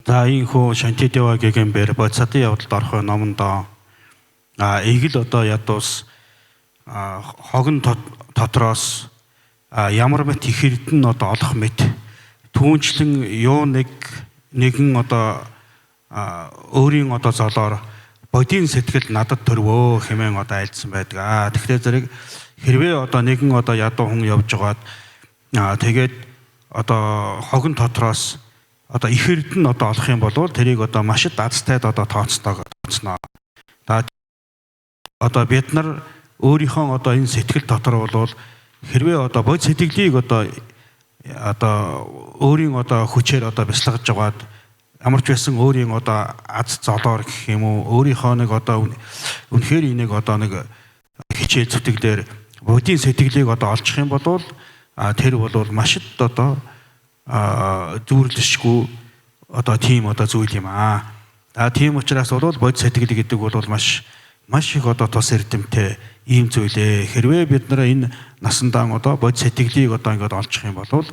За ийхүү Шантидева гэгэмбэр бодисатын явдалд орох номондоо эгэл одоо ядуус хогон дотроос ямар мэт их эрдэн одоо олох мэт түүнчлэн юу нэг нэгэн одоо өөрийн одоо золоор бодийн сэтгэл надад төрвөө хэмээн одоо айлдсан байдаг. Тэгэхээр зэрэг хэрвээ одоо нэгэн одоо ядуу хүн явж байгаад тэгээд одоо хогон дотроос одоо их эрдэн одоо олох юм бол тэрийг одоо маш азтайд одоо тооцноо. За одоо бид нар өөрийнхөө одоо энэ сэтгэл дотор бол хэрвээ одоо бод сэтгэлийг одоо өөрийн одоо хүчээр одоо бясалгаж байгаад ямар ч байсан өөрийн одоо аз золоор гэх юм уу өөрийнхөө нэг одоо үнэхээр энийг одоо нэг хичээл зүтгэлээр бодийн сэтгэлийг одоо олчих юм бол тэр бол маш одоо зүүрлэшгүй одоо тийм одоо зүйл юм аа. За тийм учраас бол бод сэтгэл гэдэг бол маш маш их одоо тус эрдэмтэй ийм зүйлээ. Хэрвээ бид нар энэ насандаа одоо бод сэтгэлийг одоо ингээд олчих юм бол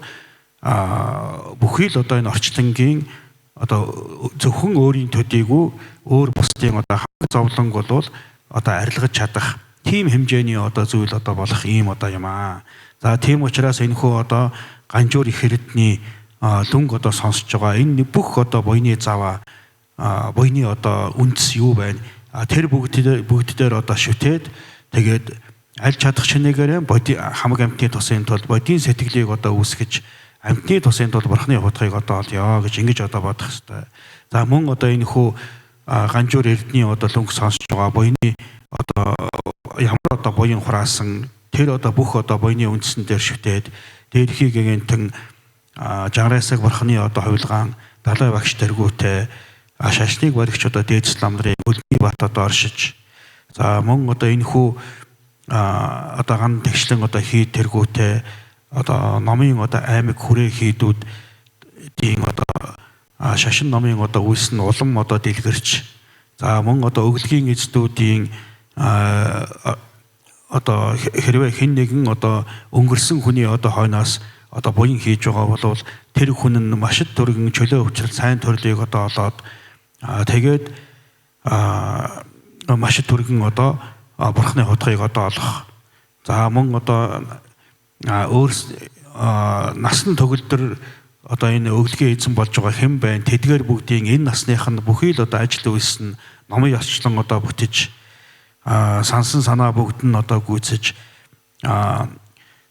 бүхий л одоо энэ орчлонгийн одоо зөвхөн өөрийн төдийгүй өөр бусдын одоо хамаг зовлонг бол одоо арилгаж чадах тийм хэмжээний одоо зүйл одоо болох ийм одоо юм аа. За тийм учраас энэхүү одоо ганжуур их эрдний лүнг одоо сонсож байгаа энэ бүх одоо буйны заваа буйны одоо үндэс юу байна тэр бүгд дээр одоо шүтээд тэгээд аль чадах чинээгээр боди хамаг амьтны тусын тулд бодийн сэтгэлийг одоо үүсгэж амьтны тусын тулд бурхны хутгийг одоо олё гэж ингэж одоо бодох хэрэгтэй. За мөн одоо энэ хүү ганжуур эрдний одоо лүнг сонсож байгаа буйны одоо ямар одоо буян хураасан тэр одоо бүх одоо буйны үндсэн дээр шүтээд дээрхий гэгэнтэн жанрайсаг бурхны одоо хувилгаан далай багш дэргүүтэй шашныг баригч одоо дээд ламдрын хөлний бат одоо оршиж за мөн одоо энэ хүү одоо ган тэгшлэн одоо хийд тэргүүтэй одоо номын одоо аймаг хүрээ хийдүүдийн одоо шашин номын одоо үйлс нь улам одоо дэлгэрч за мөн одоо өглөгийн эздүүдийн одоо хэрвээ хэн нэгэн одоо өнгөрсөн хүний одоо хойноос одоо буян хийж байгаа бол тэр хүн нь маш түргэн чөлөө өвчрөл сайн төрлийг одоо олоод тэгээд маш түргэн одоо бурхны хутгийг одоо олох. За мөн одоо өөр насан төгөлдөр одоо энэ өглөгийн эзэн болж байгаа хэн байна? Тэдгээр бүгдийн энэ насных нь бүхий л одоо ажил үйлс нь номын ёсчлон одоо бүтэж сансан санаа бүгд нь одоо гүйцэж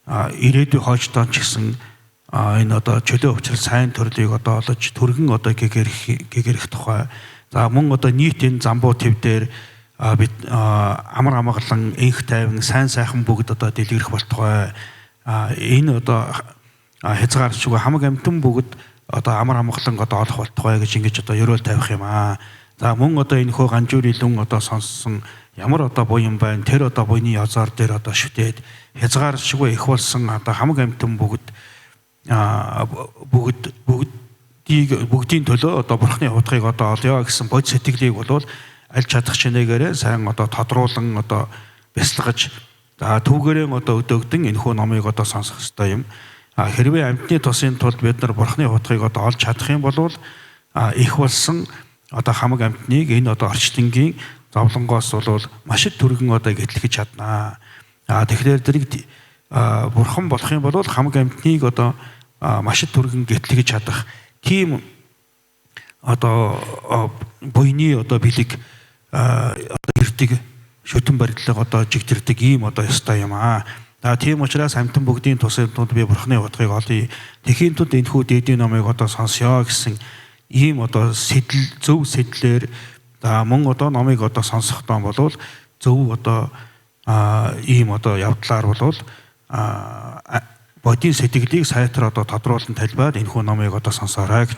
ирээдүй хойчдоо ч гэсэн энэ одоо чөлөө өвчрөл сайн төрлийг одоо олож түргэн одоо гэгэрэх тухай. За мөн одоо нийт энэ замбуу төв дээр бид амар амгалан энх тайван сайн сайхан бүгд одоо дэлгэрэх болтугай. Энэ одоо хязгаарчгүй хамаг амьтан бүгд одоо амар амгалан одоо олох болтугай гэж ингэж одоо ерөөл тавих юм аа. За мөн одоо энэ хөө ганжуур илүүн одоо сонссон ямар одоо буян байна тэр одоо буйны язаар дээр одоо шүтээд хязгаарчгүй их болсон одоо хамаг амьтан бүгд бүгд бүгдийг бүгдийн төлөө одоо бурхны хутгийг одоо олё гэсэн бод сэтгэлийг бол аль чадах чинээгээрээ сайн одоо тодруулан одоо бясалгаж за түүгээрээ одоо өдөөгдөн энэхүү номыг одоо сонсох ёстой юм. Хэрвээ амьтны тусын тулд бид нар бурхны хутгийг одоо олж чадах юм бол их болсон одоо хамаг амьтныг энэ одоо орчлонгийн зовлонгоос бол маш түргэн одоо гэтлэхэж чаднаа. Тэгэхээр зэрэг бурхан болох юм бол хамаг амьтныг одоо маш түргэн гэтлэхэж чадах тийм одоо буйны одоо бэлэг одоо ирдэг шүтэн барилга одоо жигтэрдэг ийм одоо ёстой юм аа. За тийм учраас амьтан бүгдийн тусын тунд би бурхны утгыг олъё. Тэхийн тунд энэхүү дээдийн номыг одоо сонсё гэсэн ийм одоо сэтэл зөв сэтлэр за мөн одоо номыг одоо сонсохдоо болвол зөв одоо ийм одоо явдлаар болвол бодийн сэтгэлийг сайтар одоо тодруулан тайлбар энэхүү номыг одоо сонсоорой гэж.